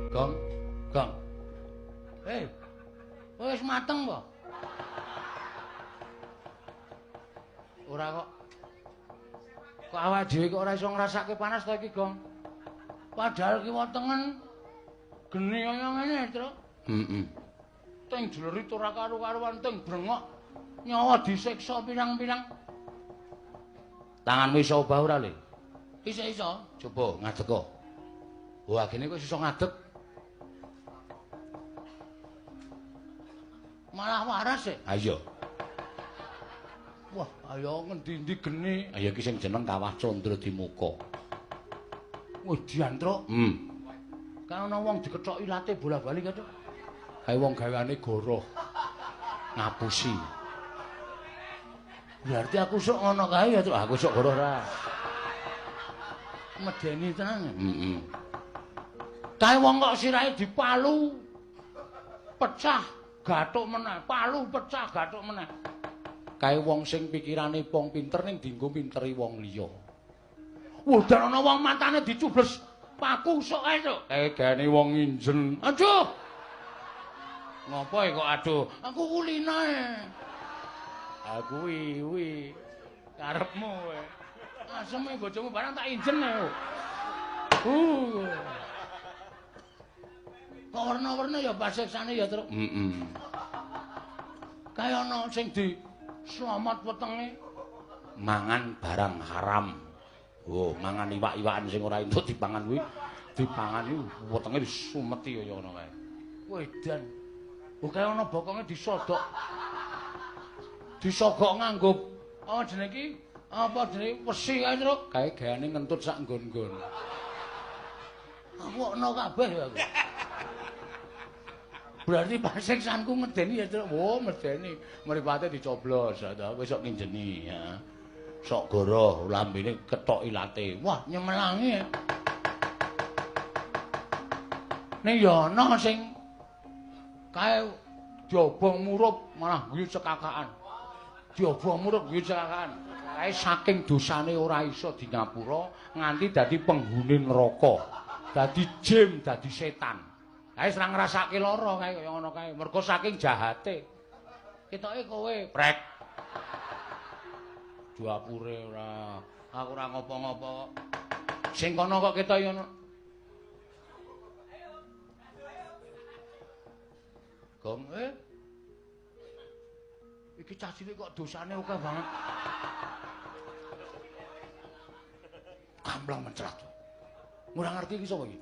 Gong, gong. Hei, wis mateng po? Ora kok. Kok awak dhewe kok ora iso ngrasake panas to iki, Gong? Padahal kiwa tengen geni kaya ngene, Truk. Heeh. Teng jlerit ora karu-karuan, teng brengok nyawa disiksa pirang-pirang. Tanganmu iso obah ora, Le? Iso-iso. Coba ngadeg kok. Wah, gene kok iso ngadeg. Malah waras e. Ha iya. Wah, ayo ngendi-endi geni. Ayo iki sing jeneng Kawah Candra Dimuka. Wah, diantruk. Kan ana wong dikethok ilate bola-bali kae, Truk. Kae wong gaweane goroh. Ngapusi. Berarti aku sok ngono kae ya, Truk. Aku sok goroh ora. Medeni tenan. Heeh. Kae wong kok sirahe dipalu pecah gathuk meneh, palu pecah gathuk meneh. Kae wong sing pikirane wong pinter ning dienggo pinteri wong liya. Wudan ana wong matane dicubles paku sok kae, Truk. Kae gaene wong nginjen. Aduh. Ngopo kok aduh? Aku kulina e. Ha kuwi kuwi karepmu kowe. Aseme bojomu barang tak injen e. Kok werna-werna ya pasiksane ya, Truk. Heeh. Kae ana sing di slamet wetenge mangan barang haram. Oh, mangan iwak-iwakan sing ora entuk dipangan kuwi, dipangan iki wetenge disumeti kaya ngono kae. Wedan. Oh, kae ana bokonge disodok. Disogok nganggo apa jenenge iki? Apa jenenge wesi kae, Truk? Kae gaweane ngentut sak nggon-nggon. Aku ono kabeh ya aku. Berarti pasiksanku ngedeni ya, Truk. Oh, medeni. Mripate dicoblos, ta kowe sok nginjeni ya. Sok goroh lambene kethok ilate. Wah, nyemelangi. Ning ya ana sing kae diobong murup malah guyu cekakaan. Diobong murup guyu cekakaan. Kae saking dosane ora iso di ngapura nganti dadi penghuni neraka. Dadi jin, dadi setan. Kae ora ngrasake lara kae kaya ngono kae. Mergo saking jahate. Ketoke kowe prek. Duapure ora. Aku ora ngopo-ngopo. Sing kono kok ketoke ngono. Gong Iki cah cilik kok dosane akeh banget. Gamblang mencrat. Ora ngerti iki sapa iki?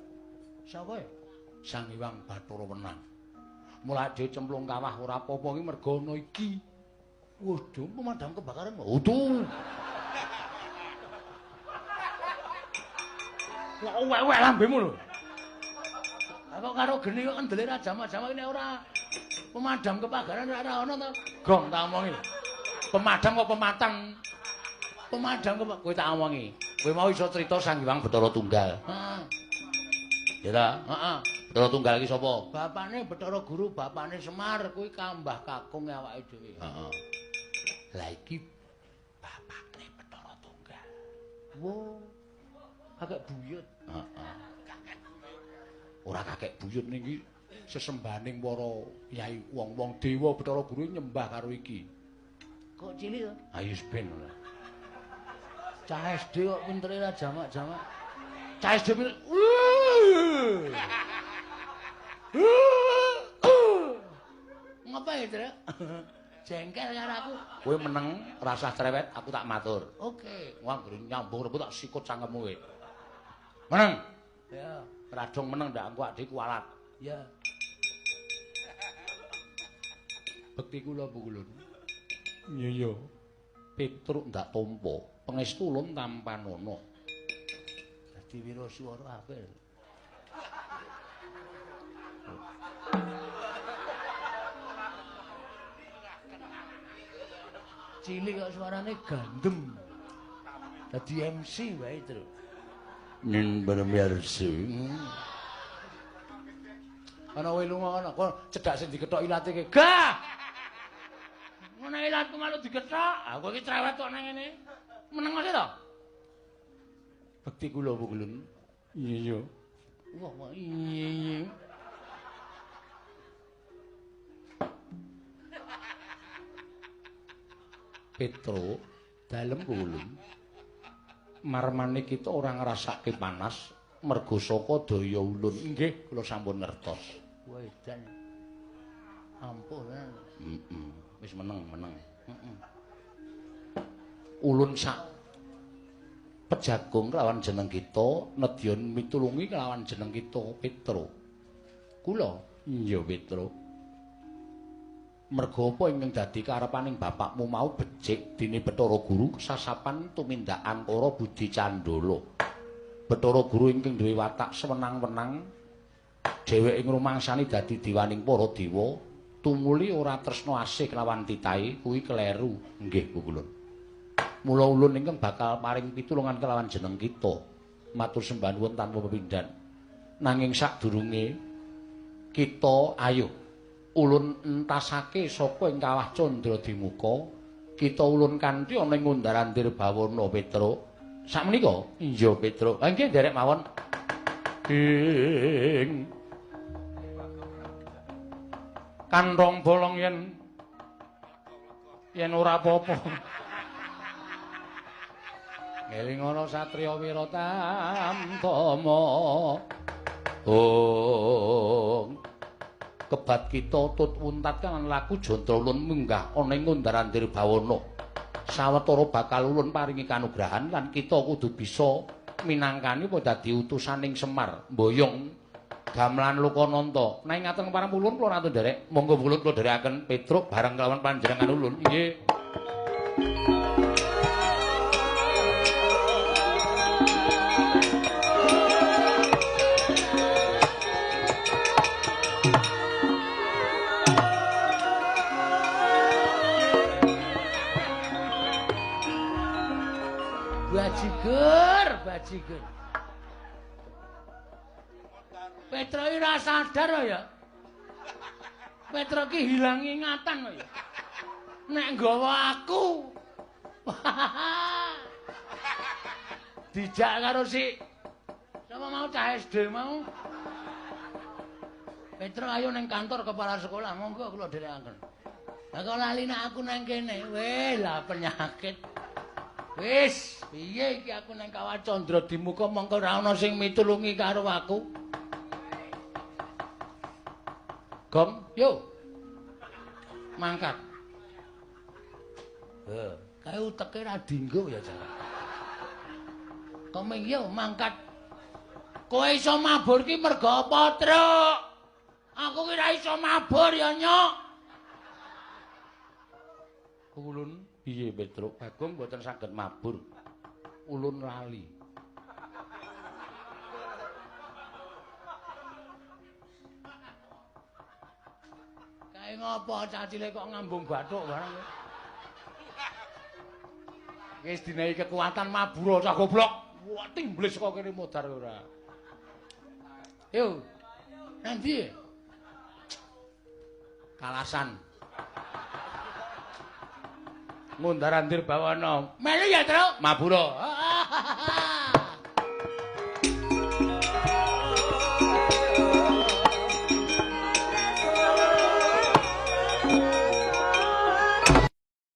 Sapa ya? Sang Hyang Bathara Wenang. Mulai dhewe cemplung kawah ora apa-apa iki mergo ana iki. Waduh, pemadam kebakaran. Waduh. Kok wek-wek lambemu lho. Kok karo geni kok kendele ra jamak-jamak nek ora pemadam kebakaran ora ana to. Gong tak omongi. Pemadam kok pematang. Pemadam kok kowe tak omongi. Kowe mau iso crita Sang Hyang Bathara Tunggal. Heeh. Ya ta? Heeh. Bathara Tunggal iki sapa? Bapane Bathara Guru, bapane Semar, kuwi kambah kakung awake dhewe. Heeh. Lah iki bapakne Bathara Tunggal. Wo. Kakek buyut. Heeh. Ora kakek buyut niki sesembahaning para yai wong-wong dewa Bathara Guru nyembah karo iki. Kok cilik to? Ayo ben ora. Cah SD kok pintere ra jamak-jamak. Cah SD pinter. Ngapa ya, Truk? Jengkel karo aku. Kowe meneng, rasah cerewet, aku tak matur. Oke. Wah, anggere nyambung rebut tak sikut cangkemmu kowe. Meneng. Ya, radong meneng ndak aku adik kualat. Ya. Bekti kula pukulun. Iya iya. Petruk ndak tampa, pangestu ulun tampanana. Dadi wiraswara apik. Cilik kok suarane gandem. Dadi MC wae, Truk. Ning pemirsa. Ana kowe lunga ana, kok cedhak sing dikethok ilate ki. Gah! Ngono ilatku malu dikethok. Aku iki cerewet kok nang ngene. Meneng aja to? Bekti kula pukulun. Iya iya. Wah, iya iya. Petro, dalem ulun. Marmane kita ora ngrasake panas mergo saka daya ulun. Nggih, kula sampun ngertos. Wah, edan. Ampuh tenan. Heeh. Wis meneng-meneng. Heeh. Ulun sak pejagung kelawan jeneng kita, nedya mitulungi kelawan jeneng kita Petro. Kula? Iya, Petro. Merga apa ingkang dadi karepaning bapakmu mau becik dene Bathara Guru sasapan tumindak angkara budi candala. Bathara Guru ingkang duwe watak sewenang-wenang dheweke ngrumangsani dadi diwaning para dewa, tumuli ora tresna asih kelawan titahe kuwi kleru. Nggih, Bu Ulun. Mula ulun ingkang bakal paring pitulungan kelawan jeneng kita. Matur sembah nuwun tanpa pepindhan. Nanging sadurunge kita ayo ulun entasake saka ing kawah Candra Dimuka, kita ulun kanthi ana ing Undar-andir Bawana Petro. Sakmenika? Iya, Petro. Ha nggih nderek mawon. Ing kantong bolong yen ora apa-apa. Ngeling ana satriya wira tamtama. Oh. Kebat kita tut wuntat kan laku jantra ulun munggah ana ing Undar-andir Bawana. Sawetara bakal ulun paringi kanugrahan lan kita kudu bisa minangkani apa dadi utusaning Semar mboyong gamelan Lokananta. Nek ngaten kepareng ulun kula ratu nderek, monggo ulun kula nderekaken Petruk bareng kelawan panjenengan ulun. Nggih. Bajigur, bajigur. Petro iki ora sadar ya. Petro iki hilang ingatan ya. Nek nggawa aku. Dijak karo si sapa mau cah SD mau. Petro ayo nang kantor kepala sekolah, monggo kula dherekaken. Lah kok lali nek aku nang kene. Weh, lah penyakit. Wis, piye iki aku nang Kawah Candra Dimuka mongko ora ana sing mitulungi karo aku. Gong, yo. Mangkat. Heh, kae uteke ra dinggo ya, Jan. Komeng yo mangkat. Kowe iso mabur ki mergo apa, Truk? Aku ki ra iso mabur ya, Nyok. Ulun piye Petruk? Bagong mboten saged mabur. Ulun lali. Kae ngopo cah cilik kok ngambung bathuk barang. Wis dinehi kekuatan mabur cah goblok. Wah, timblis kok kene modar ora. Yo. Nanti. Kalasan. Ngundar-andir bawana. Melu ya, Truk? Mabura.